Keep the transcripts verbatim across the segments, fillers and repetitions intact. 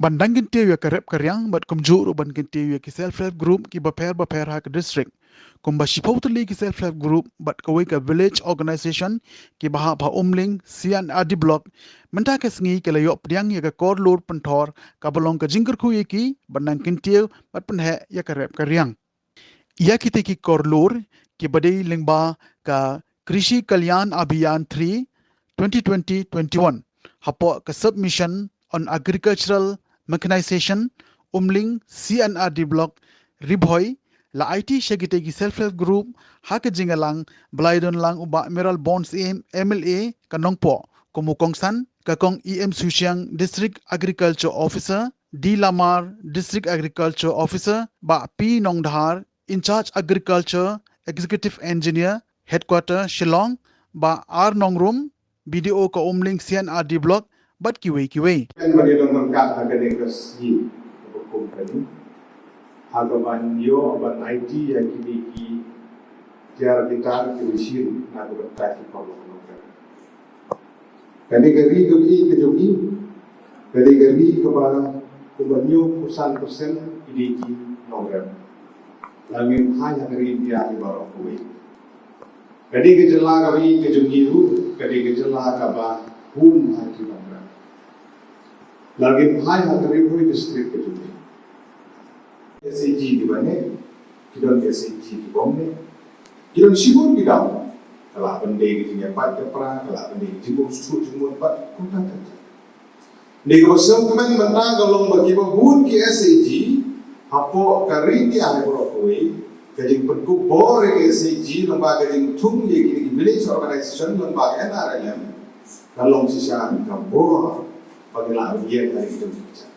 ban dang kyntiew ïa ka rep ka riang bad kumjuh ruh ban kyntiew ïa ki self help group kiba pher bapher ha ka district. Kumba shiphew tylli ki self help group bad kawei ka village organization kiba hap ha Umling C and R D block mynta ka sngi ki la ïoh pdiang ïa ka kor lur pynthor kaba long ka jingkyrkhu ïa ki ban dang kyntiew bad pynheh ïa ka rep ka riang. Ïa kita ki kor lur kiba dei lyngba ka Krishi Kalyan Abhiyan three twenty twenty twenty-one hapoh ka Sub Mission on Agricultural Mechanization, Umling C and R D Block, Ri Bhoi, la aiti sha kita ki self help group ha ka jingïalang ba la ïadon lang u Bah Mayralborn Syiem M L A ka Nongpoh kum u kongsan, ka Kong E M Suchiang, District Agriculture Officer, D Lamar, District Agriculture Officer, Bah P Nongdhar, In charge Agriculture, Executive Engineer, Headquarter Shillong, Bah R Nongrum, B D O ka Umling C and R D Block, bad kiwei kiwei. Kan ba dei don ryngkat ha kane ka sngi kaba kum kane, ha kaban ïoh ban aiti ïa kine ki tiar ki tar ki machine na ka bynta ki paralok nongkrem. Kane ka ri ka ri ka jong i, kane ka ri kaba kumba hynñiewphew san percent ki dei ki nongrep. La ngim phai ha ka ri India hi baroh kawei. Kane ka jylla ka ri ka jong i ruh, kane ka jylla kaba hun ha ki nongrep. La ngim phai ha ka ri Ri Bhoi district ka jong i. S H G kiba neh, ki don S H G kibym neh. Ki don shibun ki daw. Ka lah ban dei ka jingïapait ka pra, ka lah ban dei ka jingmut suk jingmut pat, kumta kumta. Dei kaba sngewkmen mynta ka long ba kiba bun ki S H G hapoh ka ri India hi baroh kawei, ka jingpynkup bor ïa ka S H G lyngba ka jingthung ïa kine ki village organization lyngba ka N R L M, ka long shisha ka bor ba ki lah ban ïeng ha ki jong ki kjat.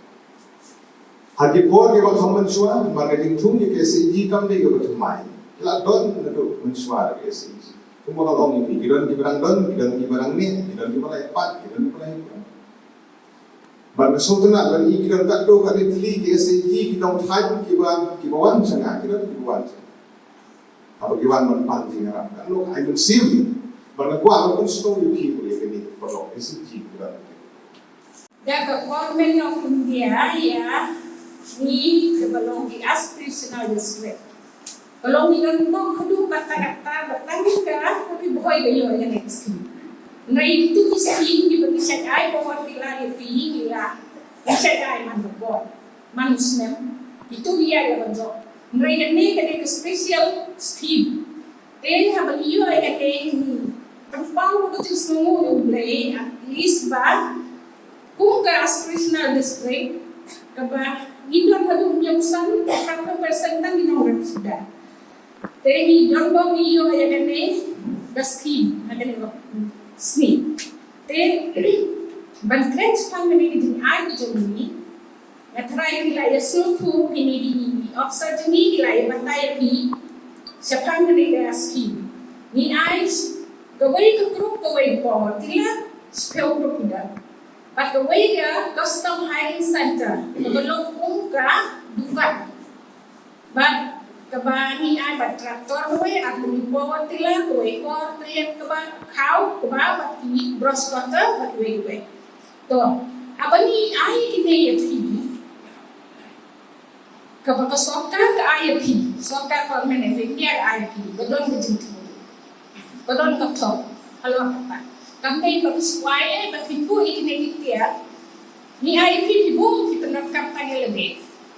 Ha ki por kiba kham mynshuwa, namar ka jingthung ïa ka S H G kam dei kaba thymmai. Ki la don naduh mynshuwa da ka S H G. Kumba nga la ong ïa phi, ki don kiba dang don, ki don kiba dang neh, ki don kiba la ïapat, ki don kiba la ïapat. Bad nga sngewtynnat lane ki don katto katne tylli ki S H G ki nongthait kiba, kiba wan sha nga, ki don kiba wan sha nga. Haba ki wan ban pan jingïarap, katno ka ai mynsiem. Bad nga kwah ban pynsngew ïa phi ïa kane ka paralok S H G kiba don. Da ka Government of India ïa ngi kaba long ki aspirational district. Ka long ngi don bok haduh katta katta ba tang ka Ri Bhoi ka ïoh ïa ka scheme. Ngi ïoh ïa ki scheme kiba ngi shait ai power tiller ïa phi ngi la. Ngi shait ai man ka por, man u snem. Ïa ki ïa la ban jop. Ngi ïoh ïa kane ka dei ka special scheme. Te haba ngi ïoh ïa kane ngi pynpaw ka jingsngewnguh ïa U Blei, at least ba kum ka aspirational district kaba ngi don haduh hynñiewphew san, hynñiewphew percent tang ngi nongrep suda. Te ngi don bok ngi ïoh ïa kane ka scheme ha kane ka sngi. Te ban kren shaphang kane ka jingai ka jong ngi, nga tharai phi la ïa sngewthuh, kine ki officer jong ngi ki la ïa batai ïa phi shaphang kane ka scheme. Ngi ai kawei ka group, kawei ka power tiller, shiphew group ki da. Bad kawei ka custom hiring center, kaba long kum ka dukan. Bad kaba ngi ai bad tractor kawei, ar tylli power tiller, kawei kor tylli kaba khaw, kaba bad ki brush cutter, bad kiwei kiwei. To, haba ngi ai kine ïa phi, kaba ka sorkar ka ai ïa phi, sorkar Government of India ka ai ïa phi, ka don ka jingthmu, ka don ka thong halor kata. Kam dei ba ka suai eh ba phi buh ïa kine ki tiar, ngi ai ïa phi, phi buh, phi pyndonkam tang ïa lade.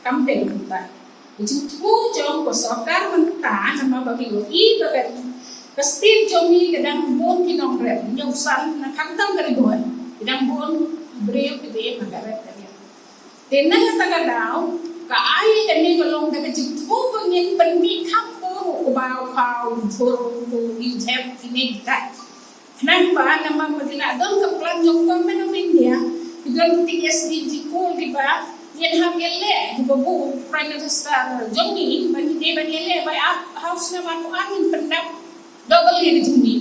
Kam dei kumta. Ka jingthmu jong ka sorkar mynta namar ba ngi ïohi ba ka, ka state jong ngi ka dang bun ki nongrep, hynñiewphew san, na khamtam ka Ri Bhoi, ki dang bun ki briew kiba ïeng ha ka rep ka riang. Te na kata ka daw, ka ai kane ka long da ka jingthmu ba ngin pynmih kham bun u kbaw khaw, u jhur, u ijhep, kine kita. Khnang ba namar ba ki la don ka plan jong Government of India, ki don ki S D G goal kiba ngin hap ïaleh, kiba buh Prime Minister jong ngi ba ngi dei ban ïaleh ba ap ha u snem arphew ar ngin pyndap double ïa ka jong ngi.